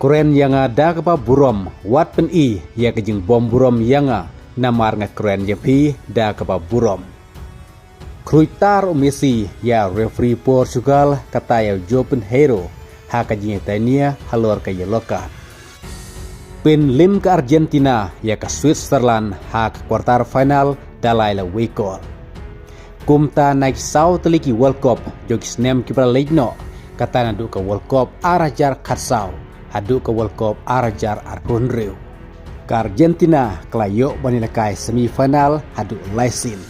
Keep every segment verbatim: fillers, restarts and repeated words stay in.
Kren ïa nga da kaba burom, wat pyni ïa ka jingbym burom ïa nga, namar nga kren ïa phi da kaba burom. Khrui tar u Messi ïa referee Portugal, kata ïa u João Pinheiro, ha ka jingïatainia halor ka yellow card. Pynlem ka Argentina ïa ka Switzerland ha ka quarter final da lai la wei kol. Kumta na ki saw tylli ki World Cup jong ki snem kiba la leit noh, kata naduh ka World Cup ar hajar khatsaw haduh ka World Cup ar hajar arphew hynriew, ka Argentina ka la ïoh ban ïalehkai semi final haduh lai sien.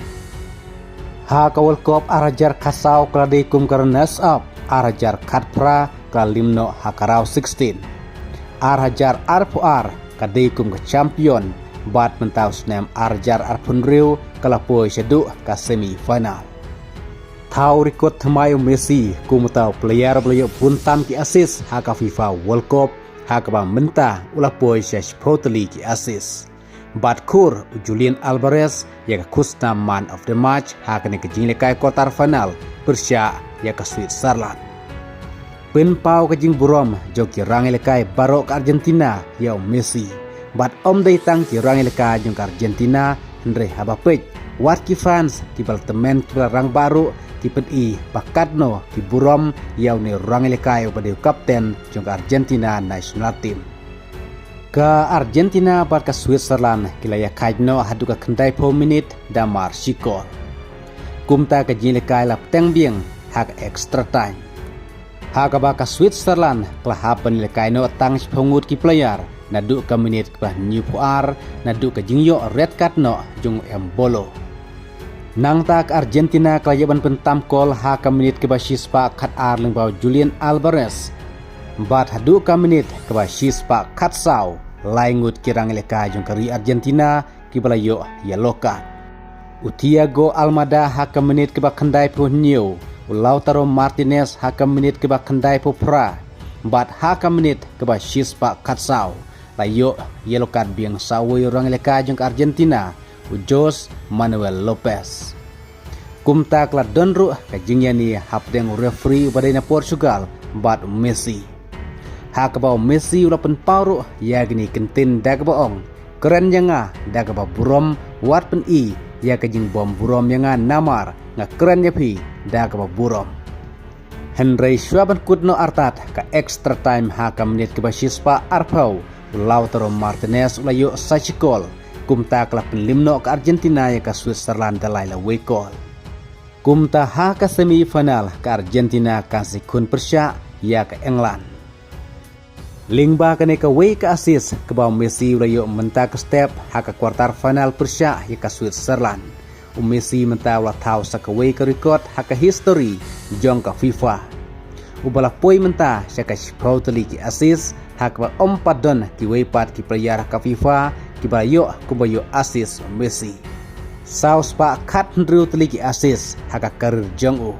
Ha ka World Cup ar hajar khatsaw ka la dei kum ka runners up, ar hajar khatphra ka la lem noh ha ka round sixteen. Ar hajar arphew ar ka dei kum ka champion, bad mynta u snem ar hajar arphew hynriew ka la poi shaduh ka semi final. Thaw record thymmai u Messi kum uta u player ba la ïoh bun tam ki assist ha ka FIFA World Cup, ha kaba mynta u la poi sha shiphew tylli ki assist. Bad khur u Julian Alvarez ïa ka khusnam man of the match ha kane ka jingïalehkai quarter final pyrshah ïa ka Switzerland. Pynpaw ka jingburom jong ki rangïalehkai baroh ka Argentina ïa u Messi. Bad ym dei tang ki rangïalehkai jong ka Argentina, hynrei haba peit wat ki fans kiba la tymmen kiba la rangbah ruh ki pyni ba katno ki burom ïa une u rangïalehkai uba dei u kapten jong ka Argentina national team. Ka Argentina bad ka Switzerland ki la ïakhaid noh haduh ka khyndaiphew minit da mar shi kol. Kumta ka jingïalehkai la bteng biang ha ka extra time. Ha kaba ka Switzerland ka la hap ban ïalehkai noh tang shiphew ngut ki player naduh ka minit kaba hynñiewphew ar, naduh ka jingïoh red card noh jong u Embolo. Nangta ka Argentina ka la ïoh ban pyntam kol ha ka minit kaba shispah khatar lyngba u Julian Alvarez. Bad haduh ka minit kaba shispah khatsaw, lai ngut ki rangïalehkai jong ka ri Argentina kiba la ïoh yellow card. U Thiago Almada ha ka minit kaba khyndaiphew hynñiew, u Lautaro Martinez ha ka minit kaba khyndaiphew phra, bad ha ka minit kaba shispah khatsaw la ïoh yellow card biang sa uwei u rangïalehkai jong ka Argentina, u Jose Manuel Lopez. Kumta ka la don ruh ka jingïaini hapdeng u referee uba dei na Portugal bad u Messi. Ha kaba u Messi u la pynpaw ruh ïa kine ki kyntien da kaba ong, kren ïa nga da kaba burom, wat pyni ïa ka jingbym burom ïa nga namar nga kren ïa phi da kaba burom. Hynrei shuwa ban kut noh artat ka extra time ha ka minit kaba shispah arphew, u Lautaro Martinez u la ïoh sa shi kol. Kumta ka la pynlem noh ka Argentina ïa ka Switzerland da lai la wei kol. Kumta ha ka semi final ka Argentina kan sa ïakhun pyrshah ïa ka England. Lyngba kane kawei ka assist kaba u Messi u la ïoh mynta ka step ha ka quarter final pyrshah ïa ka Switzerland. U Messi mynta u la thaw sa kawei ka record ha ka history jong ka FIFA. Uba la poi mynta sha ka shiphew tylli ki assist ha kaba ym pat don kiwei pat ki player ha ka FIFA kiba la ïoh kumba ïoh assist u Messi. Saw spah khathynriew tylli ki assist ha ka career jong u.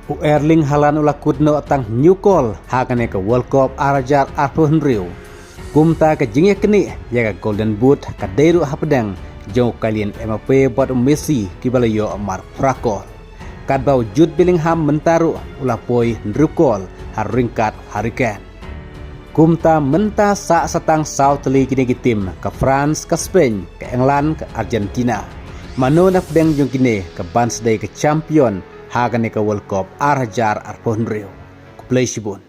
U Erling Haaland u la kut noh tang hynñiew kol ha kane ka World Cup ar hajar arphew hynriew. Kumta ka jingïaknieh ïa ka Golden Boot ka dei ruh hapdeng jong u Kylian Mbappe bad u Messi kiba la ïoh mar phra kol. Katba u Jude Bellingham mynta ruh u la poi hynriew kol ha ryngkat u Harry Kane. Kumta mynta sah sa tang saw tylli kine ki team, ka France, ka Spain, ka England, ka Argentina. Mano na pdeng jong kine ka ban sa dei ka champion ha kane ka World Cup ar hajar arphew hynriew. Khublei shibun.